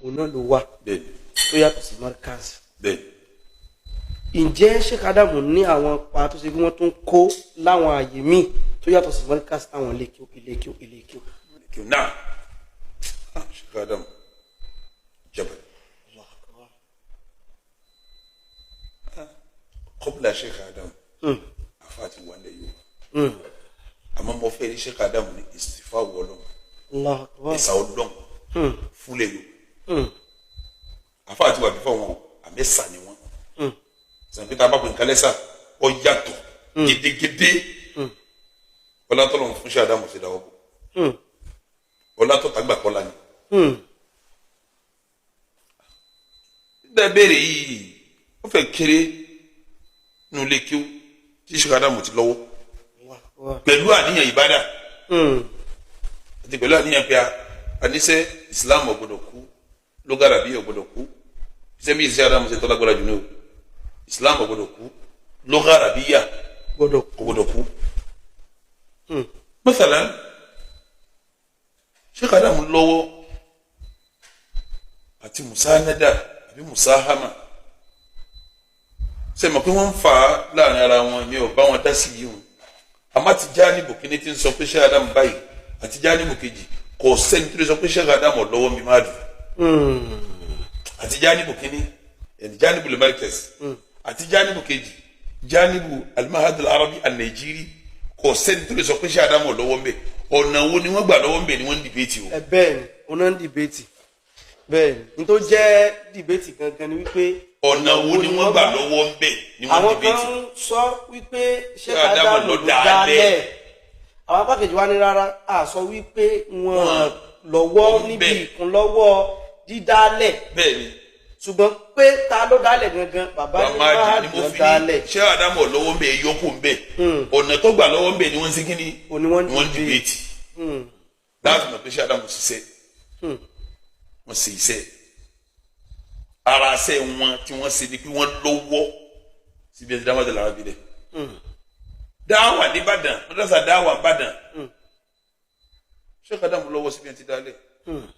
Òun náà ló wà Bẹ́ẹ̀ni. tó yàtọ̀ sí Markaz. Bẹ́ẹ̀ni. Ǹjẹ́ Sheikh Adamu ní àwọn pa tó ṣe bí wọ́n tún kó láwọn àyè míì tó yàtọ̀ sí Markaz, táwọn ilé kíó, ilé kíó, ilé kíó? Kí náà, Sheikh Adam Jabal, kọ́bùlà Sheikh Adam, afa ti wà lẹ́ yìí o, àmọ́ mo fẹ́ rí Sheikh Adam ní ìsìfà wọlọ́n. Allahu Akbar. Ẹ̀sà ọlọ́n fúnlẹ̀ yìí o. Afa ti wà bífọ̀ wọn o, àmẹ́sà ni wọn sànpé tá a bá pè nǹkan lẹ́sà, ọ yàtọ̀ gédégédé. Ọlátọ́lọ́ fún Sheikh Adam sí dáwọ́ bọ̀, ọlátọ́ tàgbà kọ́lá ni. Bẹ́ẹ̀ béèrè yìí, ó fẹ́ kéré nínú ilé kíw tí Sheikh Adamu ti lọ́wọ́ Allahu Akbar. pẹ̀lú àníyàn ìbádà àti pẹ̀lú àníyàn pé àníṣe Islam ò gbọdọ̀ kú, lógàrà bí ò gbọdọ̀ kú. Iṣẹ́ bí iṣẹ́ Adamu ṣe tọ́lágbára jù ní o. Islam ò gbọdọ̀ kú, lógàrà bí yà gbọdọ̀ kò gbọdọ̀ kú. Mathalan, Sheikh Adamu lọ́wọ́ àti musanada àbí musahama, ṣe mọ̀ pé wọ́n ń fà á láàrin ara wọn. Mi ò bá wọn dá sí yìí o, àmọ́ àti jáníbù kíní tí ń sọ pé Sheikh Adamu báyìí, àti jáníbù kejì, kò sẹ́ni tó lè sọ pé Sheikh Adamu lọ́wọ́ mi má dùn. Àti jáníbù kíní ẹni jáníbù lè markaz, àti jáníbù kejì, jáníbù al-Mahad al-Arabi al-Nigeri, kò sẹ́ni tó lè sọ pé Sheikh Adamu lọ́wọ́ ń bẹ̀. Ọ̀nà wo ni wọ́n gbà lọ́wọ́ ń bẹ̀ ni wọ́n ń debate o. Ẹ bẹ́ẹ̀ ni, òun náà ń debate. Bẹ́ẹ̀ ni, ní tó jẹ́ debate gangan ni wípé ọ̀nà wo ni wọ́n gbà lọ́wọ́ ń bẹ̀ ni wọ́n ń àwọn kan debate. ń sọ wípé Sheikh Adamu Adamu ló ló dá dálẹ̀. lẹ̀. Àwọn apá kejì wa ní rárá, a sọ wípé wọ́n Wọ́n lọ́wọ́ wọ́n níbi bẹ́ẹ̀. ìkúnlọ́wọ́ dídálẹ̀, Bẹ́ẹ̀ ni. ṣùgbọ́n pé ta ló dálẹ̀ gangan, bàbá ní Bàmáàdì ni Mahad mo ló fi ní dálẹ̀. Sheikh Adamu lọ́wọ́ ń bẹ̀, yọkù ń bẹ̀, ọ̀nà tó gbà lọ́wọ́ ń bẹ̀ ni wọ́n ń ṣe kíni? Òní wọ́n ń Ni wọ́n ń debate. debate láti mọ̀ pé Sheikh Adamu ṣiṣẹ́. Wọ́n ṣe iṣẹ́ ara ṣẹ́ wọn tí wọ́n ṣe ni pé wọ́n lọ́wọ́ síbi ẹ̀sìn dáwà lára bí dẹ̀ dáwà nìbàdàn, mọ́tàṣà dáwà nìbàdàn. Sheikh Adamu lọ́wọ́ síbi ẹ̀ ti dálẹ̀,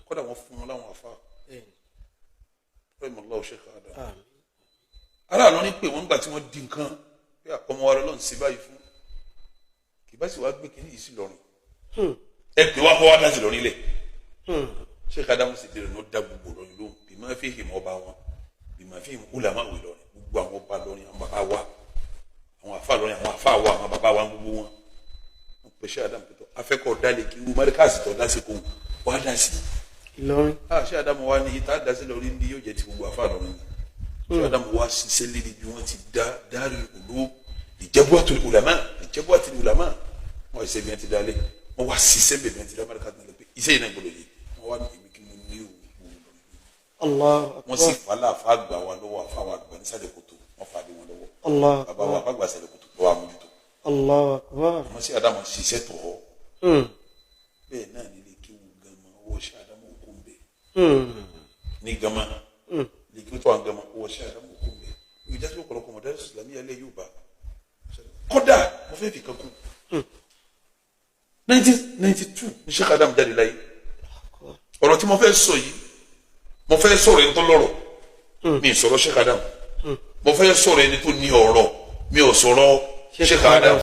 kódà wọ́n fún wọn láwọn afa rẹ́mọ̀lá Sheikh Adamu. Aráàlú ní pé wọ́n gbà tí wọ́n di nǹkan pé ọmọ wa lọ́n ṣe báyìí fún kì bá sì wá gbé kínní yìí sí lọ́rùn, ẹ pé wá kọ́ wá dá sí lọ́rùn ilẹ̀. Sheikh Adamu sì dèrò ní ó dá gbogbo lọ́rùn lóhùn bí máa fi hìmọ̀ ọba wọn, bí máa fi hìmọ̀ ulama wò lọ́rùn, gbogbo àwọn ọba lọ́rùn, àwọn bàbá wa, àwọn àfa lọ́rùn, àwọn àfa wa, àwọn bàbá wa, gbogbo wọn. Wọn pè Sheikh Adamu pẹ̀tọ́ afẹ́kọ̀ọ́ dálé kí irú mọ́ríkàsì tó dá sí kó wá dá sí. Ìlọrin. Ah, Sheikh Adamu wa ní ìta dá sí lórí ní yóò jẹ́ ti gbogbo àfa lọ́rùn. Sheikh Adamu wa ṣiṣẹ́ lérí bí wọ́n ti dá Darul Ulum ìjẹ́bú ulama, ìjẹ́bú ulama. Wọ́n ṣiṣẹ́ bí wọ́n ti dálé, wọ́n wá ṣiṣẹ́ bí wọ́n ti dá mọ́ríkàsì náà pé iṣẹ́ yìí náà gbọ́dọ̀ yé wọ́n wá ní èmi kí mo ní òwò. Allahu Wọ́n sì Akbar. fà láàfà gbà wá lọ́wọ́, àfa wa gbà nísàlẹ̀ kòtò, wọ́n fà lé wọn lọ́wọ́. Allahu Bàbá wa Akbar. àfa gbà sàlẹ̀ kòtò lọ́wọ́ àmójútó. Allahu Akbar. Àmọ́ sí Adamu ṣiṣẹ́ tọ̀ ọ́. Bẹ́ẹ̀ náà nílé kéwù gan-an, owó ṣe Adamu òkú ń bẹ̀ ní gama lè kí ó tó àwọn gama, owó ṣe Adamu òkú ń bẹ̀. Ìjásí ọ̀pọ̀lọpọ̀ mọ̀dárì ìsìlámì alẹ́ yóò bá kódà mo fẹ́ fi kan kún. 1992 ní Sheikh Adam jáde láyé. Ọ̀rọ̀ tí mo fẹ́ sọ yìí, mo fẹ́ sọ̀rọ̀ ẹni tó lọ́rọ̀, mi ì sọ̀rọ̀ Sheikh Adam. Mo fẹ́ sọ̀rọ̀ ẹni tó ní ọ̀rọ̀, mi ò sọ̀rọ̀ Sheikh Adam.